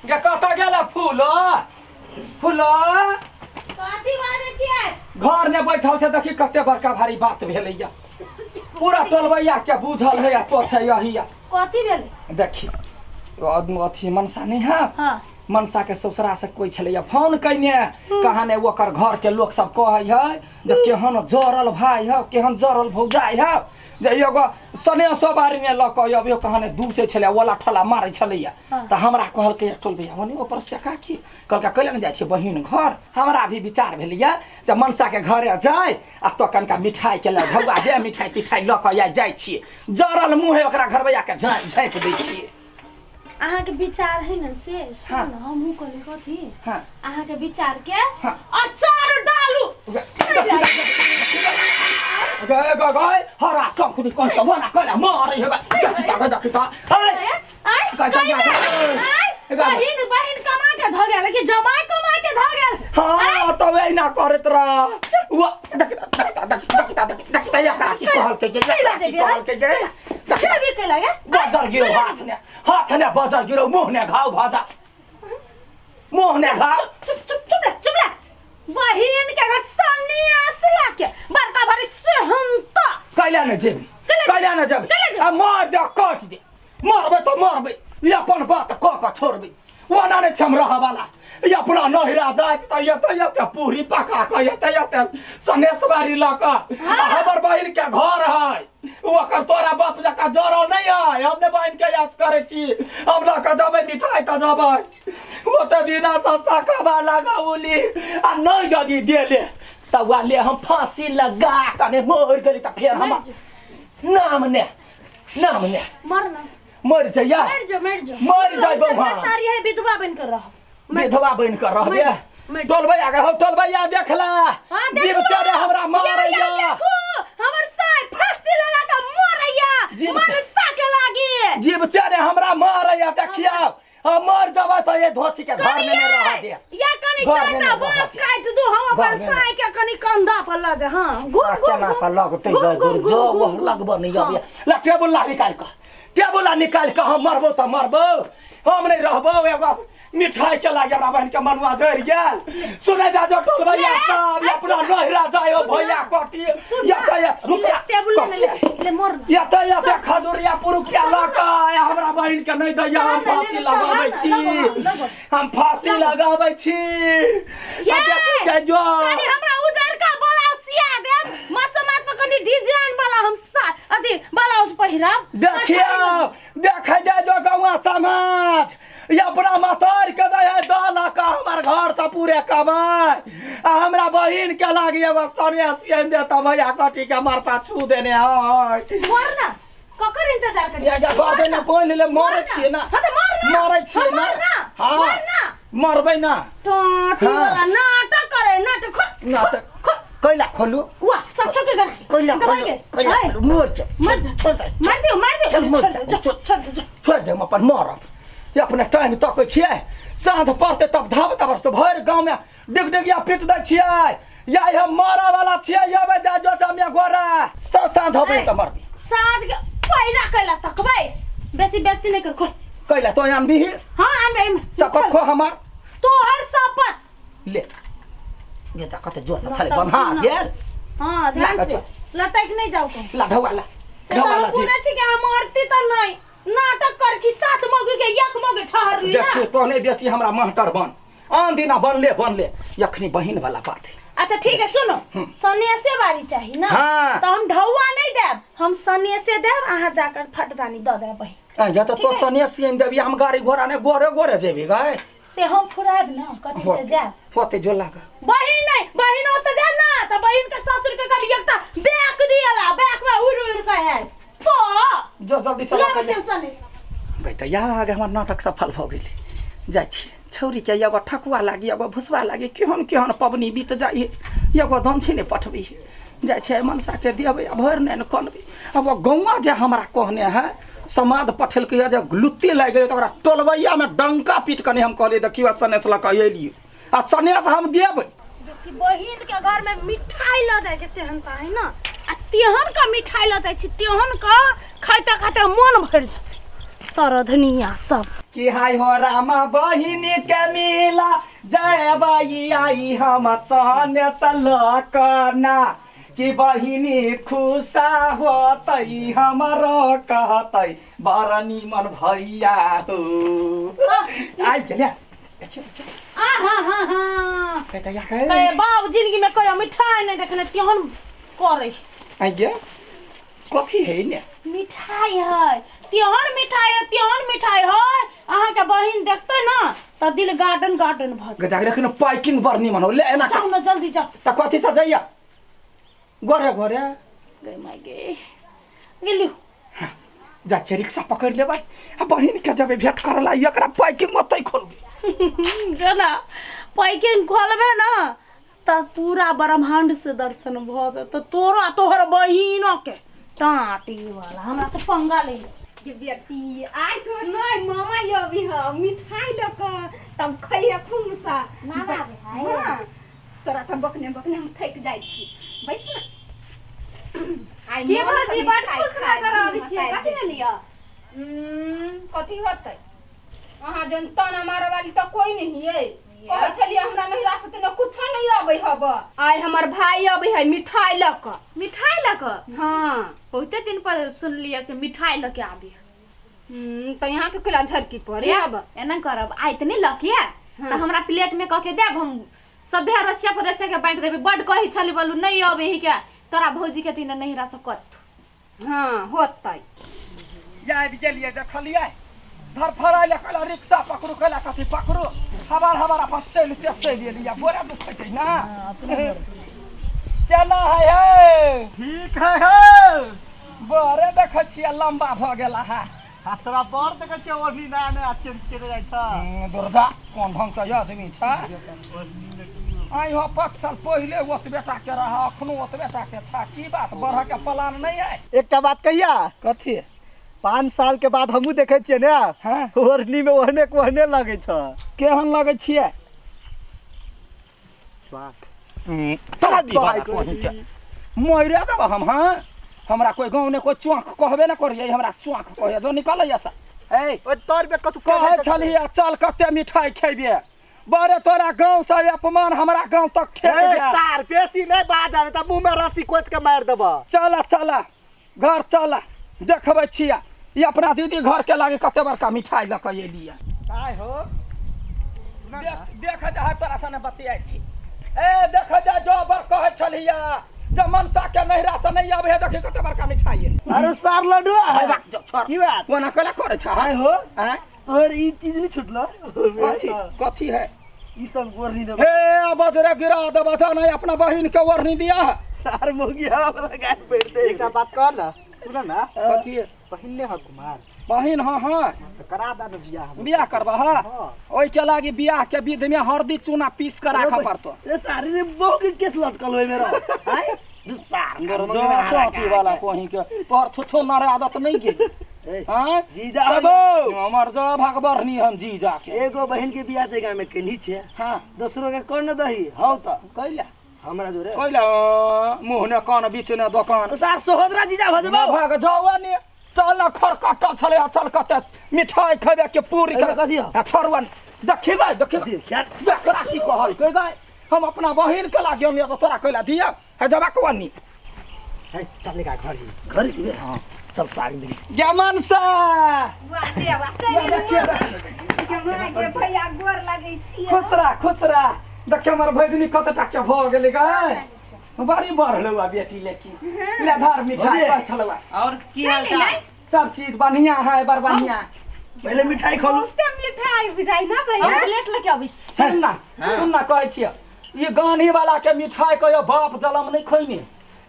गे कतऽ गेला फूलो फूलो? कथी बाजै छियै? घर ने बैठल छै, देखी कते बड़का भारी बात भेलैया, पूरा टोलबैया के बुझल है आ तो छै यही। कथी भेलै? देखी अथी मनसा नहीं है? हाँ। मनसा के ससुरा से कोई छलैया फोन कयने, कहा ने ओकर घर के लोक सब कहै है जे केहन जरल भाई है, केहन जरल भौजाई है, जे एगो सने सवारी ने लऽ कऽ अबियो, कहा ने दूसै छलै, ओला ठोला मारै छलैया। हाँ। तऽ हमरा कहलकै टोल भैया ओने ऊपर से काकी कहलकै कैला ने जाइ छियै बहिन घर। हमरा भी विचार भेलैया जे मनसा के घरे जाय आ तो कनिका मिठाई के लऽ ढौआ दे, मिठाई तिठाई लऽ कऽ जाइ छियै, जरल मुँह है ओकरा घरबैया के झाँपि झाँपि दै छियै। अहाँके विचार है ने से सुनू। हाँ। ने हमहूँ कहली कथी? हाँ। अहाँके विचार के हाँ। अचार डालू। गए गए गए हरा शंखुनी कह के मना कला मारे हे, देखी ता देखी ता हे। आय, कह कहि जा ने, आय, बहिन बहिन कमा के धऽ गेल कि जमाय कमा के धऽ गेल? हाँ, तो वही ना करत रह वो, देख देख देख देख देख देख ता एकरा की कहल के जे, एकरा की कहल के जे, देख। से भी कैला गे? बजर गिरो हाथ ने, हाथ ने बजर गिरो, मुंह ने घाव भऽ जा, मुंह ने घाव। चुप चुप, चुप रह, चुप रह। बहिन के घर सन्यास लाके बड़का भारी सेहनता। कैला ने जेबी? कैला कैला ने जेबी? कैला जेबी? आ मार दे, काट दे, मरबे तो मरबे, ई अपन बात कऽ कऽ छोड़बे, ओना नहि छै हम रहऽ वाला। ई अपना नहिरा जाइत तऽ एतऽ एतऽ पूरी पका कऽ, एतऽ एतऽ सनेसबारी लऽ कऽ, आ हमर बहिन के घर है, ओकर तोरा बाप जकाँ जरल नहि है। हम ने बहिन के याद करै छी, हम लऽ कऽ जेबै मिठाई तऽ जेबै, ओते दिना से सकबा लगौली, आ नहि यदि देले तऽ वा ले हम फांसी लगा कऽ ने मरि गेली तऽ फेर हमर नाम ने, नाम ने। मर ना। मरि जइया। मर जो, मर जो। मरि जइबौ हम। सारी है विधवा बन कर रहो। विधवा बन कर रहबे। मरि। टोलबैया के हौ, टोलबैया देखला। हाँ, देखलो। जीव तेरे हमरा मारैया। या, देखो, हमर साय फांसी लगा के मरैया। जीव मनसा के लागी। जीव तेरे हमरा मारैया, देखिया हम मर जबै तऽ ये धोती के घर में नहीं रह दे। या कनी घर में चाटा नहीं रह बांस दे। काट दू, हम घर अपन में नहीं। साय के कनी कंधा पर ल जा। हां, घूम आ घूम केना घूम। कऽ लगतै? घूम, गए घूम, दूर घूम, जो घूम, वो लगबो नहीं हाँ। अबैया। ला टेबुल ला निकाल कऽ, टेबुल ला निकाल कऽ, हम मरबो तऽ मरबो, हम नहीं रहबो। एगो मिठाई के लागे हमरा बहन के मनुआ जरि गेल। सुने जा जो टोलबैया ले, सब आ अपना सुन। नहिरा जाय हो सुन भैया ना। कटी सुन या ना। तऽ या रुक ले, ना, टेबुल ले, ले, कटी। ले, मर ना। या तऽ या तऽ खजुरिया पुरुकिया लऽ कऽ आ हमरा बहन के नहीं दैया, हम चल ना, फांसी ले, चल लगाबै ना, छी। लगो, लगो। हम फांसी लगाबै छी। ये! आ देखै जाइ जो। कनी हमरा उजर का ब्लाउज सिया देब, मसोमात पर कनी डिजाइन वाला हम अथी ब्लाउज पहिरब। देखियौ, देखै जाइ जो गौआ समाज, ई अपना मतार के दै है दऽ लऽ कऽ हमर घर से पूरे कमाय, आ हमरा बहिन के लागी एगो सने सियन दे तऽ भैया कटी के मर पाछू देने है। मर ना, ककर इंतजार करी? या या गर्दै न बोल ले, मरै छियै ना। हाँ तऽ मर ना। मरै छियै हाँ, ना। मर ना। हाँ। मर ना। मरबै ना। टोटी हाँ। वाला नाटक करे, नाटक खोल। नाटक कैला खोलू? वाह, सब छोड़ के कर। कैला खोलू? कैला खोलू? मर जा। मर जा। छोड़ दे। मार दियो, मार दियो। चल, मर छोड़ जा, दे, छोड़। छोड़ दे, छोड़। छोड़ दे, हम अपन मरब। ये अपने टाइम तकै छियै, साँझ पड़तै तब धाब तबर से भरि गाँवमे डिगडिगिया पीट दै छियै। या हम मरऽ वाला छियै, अबै जा जो जमिया गोरा साँझ होबै तऽ मरबी। साँझ के पहिला कैला तकबै, बेसी बेइज्जती नहीं कर, खोल। कैला तो आनबी? हाँ, आनबै। शपथ खो हमर। तोहर शपथ। ले ये तऽ कते जोर से छलै बन्हा गेल। हाँ, ध्यान ला, से लटक नहीं जाओ कहूँ। ला ढौआ ला। से तऽ ढौआ हम ला जी। बुझै छी कि हम मरती तऽ नहीं, नाटक कर छी, सात मौगी के एक मौगी ठहरली ना। देखियो तो नहीं बेसी हमरा महटर बन, आन दिना बनले बनले, यखनी बहिन वाला बात है। अच्छा ठीक है, सुनो, सनेसे बारी चाहिए ना? हाँ। तो हम ढौआ नहीं देब, हम सनेसे देब, अहाँ जाकर फटदानी दऽ देब बहिन। आ, या तऽ तो सनेस आनि देबी, हम गाड़ी घोड़ा ने गोरे गोरे जेबी गए। से हम फुरायब ना, कथी से जायब? होते जो लागा। बहिन नहीं, बहिन ओते जायब ना तऽ बहिन के ससुर के कभी एकटा बैक दियला, बैक में उड़ उड़ के है तो जो जल्दी से लग लऽ के छै सनेस। गई तऽ या आगे हमर नाटक सफल भऽ गेलै। जाइ छियै छौरीके, एगो ठकुआ लागी, एगो भुसबा लागी, केहन केहन पबनी बीत जाइ है, एगो दमछी नहि पठबै है। जाइ छियै मनसाके देबै आ भरि नहि कनबै। आब ओ गौआँ जे हमरा कहने है, समाद पठेलकै जे लुत्ती लागि गेलै, तऽ ओकरा टोलबैयामे डंका पीट कऽ नहि हम कहलियै देखियौ सनेस लऽ कऽ एलियै आ सनेस हम देबै। बेसी बहिन के घर में मिठाई लऽ जाय के सेहनता है ना, आ तेहन का मिठाई लऽ जाइ छी, तेहन का खाइते खाइते मन भरि जेतै। सरधनिया सब। कि हाय हो रामा बहिनी के मिला जय बाई I हम सने सलकना कि बहिनी खुशा होतै हमरो कहतै बड़ निमन भैया हो। आबि गेलै। आ हा हा हा कहे बाप जिंदगी में कहियो मिठाई नहीं देखने तेहन करे। आइ गे, कथी है ने? मिठाई है, तेहन मिठाई है, तेहन मिठाई है, अहाँ के बहिन देखते ना त दिल गार्डन गार्डन भ जाय। गदा रखन पैकिंग बड़ निमन हो ले एना। जाओ ना, जल्दी जाओ। त कथी से जइया? गोरे गोरे गई माय गे गेलियो। जा छियै रिक्शा पकड़ि लेबै आ बहिन के जबै भेंट करऽ ला, एकरा पैकिंग ओतै खोलबै। जेना पैकिंग खोलबे ना त पूरा ब्रह्मांड से दर्शन भ जेतौ तोरा तोहर बहिनो के। टाटी वाला हमरा से पंगा ले। के बेटी आइ तो नहीं मामा अभी ह मिठाई लऽ कऽ तब खैहे खूब सा। मामा आबै है? हाँ, तोरा तऽ बकने बकने हम थकि जाइ छी, बैस ना। आइ के मोन भौजी से बड मिठाई खुश खाइ, नजर आबै छियै, मिठाई कथी दे। भेल यऽ? कथी होतै, अहाँ जन ताना मारे वाली तऽ कोई नहीं है। कहै छलियै हमरा नहिरा से तऽ कुछो नहीं अबै हब, आइ हमर भाई अबै है मिठाई लऽ कऽ। मिठाई लऽ कऽ? हाँ। बहुते दिन पर सुनलियै से मिठाई लऽ के आबी। तऽ यहाँ के कोला झरकी पड़े आब। एना करब, आइ तऽ नहि लऽ के तऽ हमरा प्लेट में कऽ के देब, हम सभे अरसिया पड़ोसिया के बांटि देबै। बड कहै छली बोलू नहीं अबै ही के तोरा भौजी के तीन नहिरा से कथू। हाँ होतै। आबि गेलियै, देखलियै धरफड़ाइले कहला रिक्शा पकड़ू, कहला कथी पकड़ू, हबार हबार अपन चलिते चलि एलियै। बोरा दुखैतै ना केना है? हे ठीक है, हे बड़े देखै छियै लम्बा भऽ गेला है। आ तोरा बड़ देखै छियै ओढ़नी नया नया चेंज केने जाइ छ। दुर्जा कोन ढंग के आदमी छ। आइ हो 5 साल पहिले ओतबे टा के रह, अखनो ओतबे टा के छ। की बात, बढ़ के प्लान नहीं है? एकटा बात कहिया? कथी? 5 साल के बाद हमहूँ देखै छियै ने। हाँ। ओढ़नी में ओहने के ओहने लगै छ। केहन लगै छियै? तला दी बाबा कोही के मरे देब हम। हाँ, हमरा कोई गाँव ने कोई चौक कहबे न करिए, हमरा चौक कहे जो निकल से। ए ओ तोर बे कथु कहै छलियै चल कते मिठाई खेबे, बड़े तोरा गाँव से अपमान हमरा गाँव तक ठेक ए गेल। तार बेसी नहीं बाज आवे त मुंह में रस्सी कोच के मार देब। चल चल घर चल, देखबै छियै ई अपना दीदी घर के लागे कते बड़का मिठाई लऽ कऽ एलियै। काय हो देख देख जा, तोरा सने बतियाइ छी। ए देख जा, जो बर कहै छलियै जे मनसा के नहिरा से नहीं आबै है, देखी कते बड़का मिठाई है। अरे सार लड्डू है बाक जो छोड़। की बात? ओना कैला करै छ? आय हो आँय? तोहर ई चीज नहीं छुटलो? कथी कथी है ई सब गोरनी देब? हे बजरे गिरा देब, जा नहीं अपना बहिन के ओढ़नी दिया है। सार मोगी हमरा गाय बैठते। एकटा बात कह ना, सुन ना। कथी है? बहिन ने ह कुमार? बहिन हाँ हाँ। त करा दा न बियाह हम। बियाह करबा? हाँ। हाँ। ओहि के लागी बियाह के विध में हरदी चूना पीस के राखऽ पड़तो। ए सारी रे बहु के केस लटकल होय मेरो। आय दू सार जो टोटी वाला कोही के तोहर छुछो नर आदत नहीं गे। ए, हाँ जीजा तब हमर जो भगबरनी हम जीजा के एगो बहिन के बियाह देगा में केनी छे। हाँ। दोसरो के कोन न दही हौ त कैला हमरा जोरे कैला मुँह ने कान बीच ने दोकान। तो सार सोहदरा जीजा भ जेबौ। भाग जाओ ने, चल न खर काटल छलै, चल कते मिठाई खेबे के पूरी एहिमे कथी हौ? आ छोड़वन देखिबै देखि कथी? क्या? एकरा की कहल के गए, हम अपना बहिन के लागियो ने तो तोरा कैला दिया है जबा कोनी। है चल का घर ही घर ही। हां चल साग दे गे मनसा वाह देवा चलि देखिए, के माय गे भैया गोर लगै छियै। खुश रह खुश रह। देखिए हमर भगिनी कते टा के भऽ गेलै गए, बड़ी बढ़लौ आ बेटी, लेकिन ले धर मिठाई भौजी। पर छलौ। और की हाल चाल? सब चीज बढ़िया है, बड़ बढ़िया। पहले मिठाई खोलू। बहुते मिठाई बुझाइ ना भैया। हम प्लेट लऽ के अबै छी। सुन ना सुन ना, कहै छियै ई गानी वाला के मिठाई कहियो बाप जलम नहीं खैने,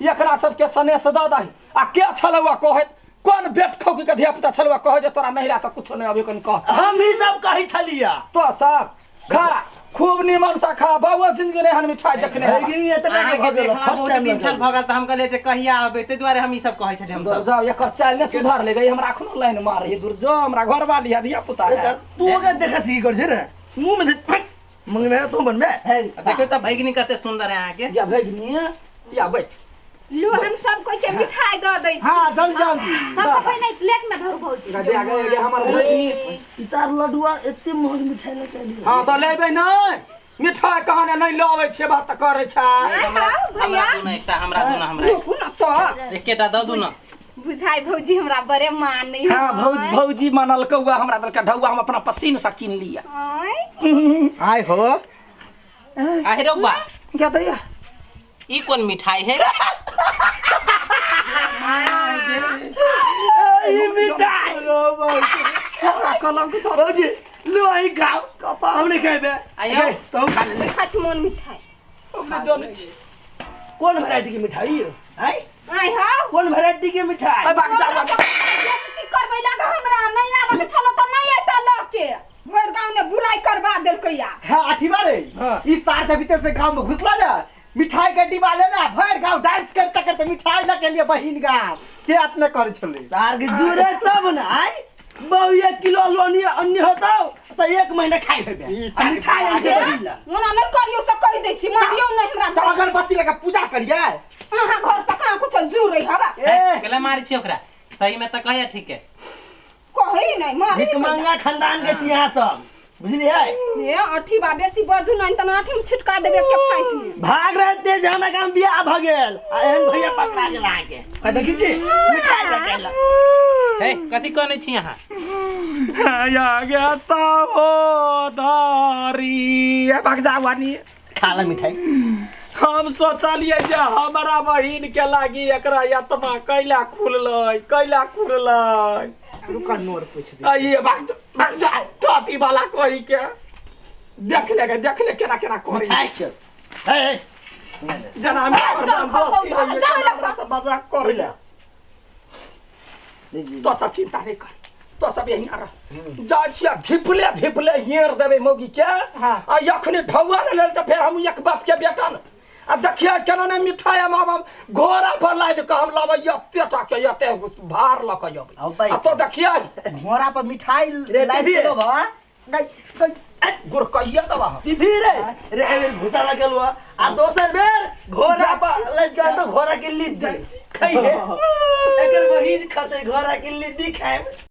एकरा सबके सनेस दऽ दही। आ के छलौ कहैत, कोन बेट खौकी के धिया पुता छलौ कहै जे तोरा नहिरा से कुछो नहीं अबै, कनि कह। हम ही सब कहै छलिया। तो सब खा, खूब निमन से खा, बाबा जिंदगी नहीं हन मिठाई देखने हेबा। भगिनी एतना के अहाँके भऽ गेल देखला फर्स्ट बहुत टाइम दिन छल भऽ गेल तऽ हम कहलियै जे कहिया अबै, ताहि दुआरे हम ई सब कहै छलियै हम सब। दुर्जा एकर चाल ने सुधार ले गई, हमरा अखनो लाइन मार है दुर्जा, हमरा घर वाली है धिया पुता है। सर तू ओकरा देखा सीखी कर छै रे मुंह में दे मंगमे तो बनबे। है देखियौ तऽ भगिनी कते सुन्दर है अहाँके। या भगिनी या बैठ। लो हम सब कोई के मिठाई दऽ दै छी। हाँ जल्दी जल्दी। सबसे पहिले प्लेट में धरू भौजी। गे गे गे हमर भगिनी। ई सार लडुआ एते महग मिठाई लऽ के एलियै। हाँ तऽ लेबै नहि मिठाई कहने नहि लबै छियै बात तऽ करै छै। हमरा आउ, हमरा भैया। दू ना एकटा, हमरा दू ना, हमरा रुकू न तऽ। एकेटा दऽ दू ना। बुझाइ भौजी हमरा बड़े मानै। हाँ भौज भौजी मानलकौ हमरा देलकै ढौआ, हम अपना पसीन से कीन लिया। आँय आय हो आहे रौबा। क्या दैया ई कोन मिठाई है? ई मिठाई हमरा कलंक तो भौजी लो आई खाओ, कपाल हम नहीं खेबे। आइयो। तो खा ले। खा छी मोन मिठाई। हम नहि जनै छी कोन वैरायटी के मिठाई यौ? आँय आँय हौ कोन वैरायटी के मिठाई? अरे भाग जा, भाग जा। बेइज्जती करबै लागे हमरा नहीं आबे के छलो त नहीं एता ल के भरि गांव ने बुराई करवा देलकै या। हाँ अथी बारे। हाँ। ई सार के भीतर से गांव में घुसला ना मिठाई के डिब्बा लेना भरि गांव डांस करते करते मिठाई लके लिए बहिन गांव के अपने करे छले। सार के जुरे तब न आय बहु 1 किलो आलू अन्य अन्य होतौ त 1 महीना खाइ हेबे आ मिठाई आन के बहिन ला। ओना नहीं करियो से कहि दै छी मारियो नहीं हमरा। त अगरबत्ती लगा पूजा करिए। अहाँ घर से कहाँ कुछ जुरे हवा। ए केला मारी छी ओकरा सही में त कहया ठीक है। कहि नहीं मारी। भिखमंगा खानदान के छी अहाँ सब बुझलियै? ए अठी बा बेसी बजू नहीं त अठी में छिटका देबे के फाइट में। भाग रहे तेज हमरा गाम बियाह भ गेल आ एहन भैया पकड़ा गेल अहाँ के। आ देखी छी मिठाई दे के अइला। हे कथी कहने छी अहाँ? या गे सहोदरी भाग जा वानी। खा ले मिठाई। हम सोचलिए जे हमरा बहिन के लागी एकरा आत्मा कैला खुललै कैला खुललै। रुका नोर पूछ दे। आ ये भाग भाग जा टोटी वाला कही के देख ले देख ले केना केना करी। मिठाई छै। हे हे जना हम चल, खसौ, जाओ लग से मजाक करी। तो सब चिंता नहीं कर, तो सब यहीं रह जा छिया धिपले धिपले हेर देबै मौगी के। आ यखनी ढौआ ने लेल त फेर हम एक बाप के बेटा न आ देखिए केना ने मिठाई हम आब घोड़ा पर लादि के हम लाबै एते टा के एते भार लऽ के अबै। आउ भाई। आ तो देखिए घोड़ा पर मिठाई रे, लादि बीबी। के देबह। गई, गई। गुड़ कहिया देबह? बीबी रे रे एहि बेर भूसा लगल हुआ आ दोसर बेर घोड़ा पर लग गया तो घोड़ा के लिद्दी खइहे। एकर बहिन खतै घोड़ा के लिद्दी खाएब।